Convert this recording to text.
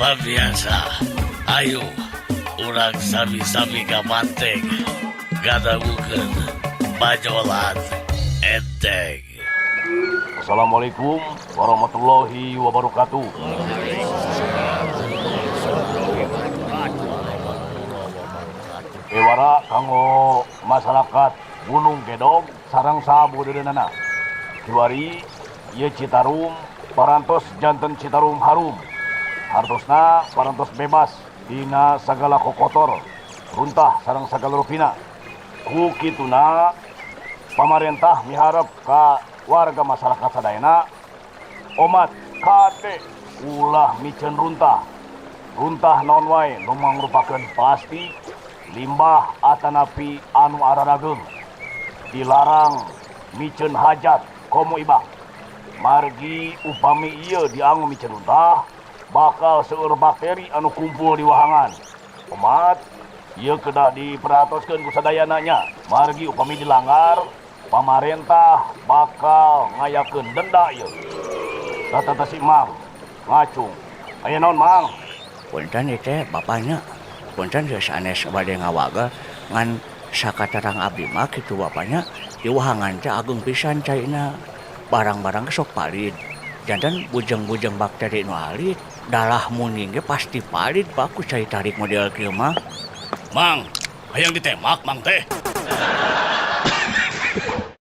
Pamirsa, ayo urang sami-sami ngabanteng ngadangukeun bajolan enteng. Assalamualaikum warahmatullahi wabarakatuh. Ewara kanggo masyarakat Gunung Gedog sareng sabudeureunana. Kiwari ieu Citarum parantos janten Citarum harum. Hartosna parantos bebas dina sagala kokotor, runtah sareng sagala rupina. Ku kituna pamarentah miharep ka warga masyarakat sadayana omat kade ulah miceun runtah. Runtah naon wae nu mangrupakeun plastik, limbah atanapi anu ararageung. Dilarang miceun hajat komo ibak. Margi upami ieu dianggo miceun runtah bakal seueur bakteri anu kumpul di wahangan. Omat ieu kedah diperhatoskeun ku sadayana nya. Margi upami dilanggar, pamarentah bakal ngayakeun denda ieu. Tata si Mang ngacung. Aya naon, Mang? Punten ieu teh bapaknya. Punten geus sanes bade ngawagal ngan sakaterang abdi mah kitu bapaknya di wahangan teh ageung pisan caina. Barang-barang sok palid. Janten bujeng-bujeng bakteri nu alit, dalah muning ge pasti palid, Pak, ku cai tarik model kieu mah. Mang, hayang ditembak Mang teh.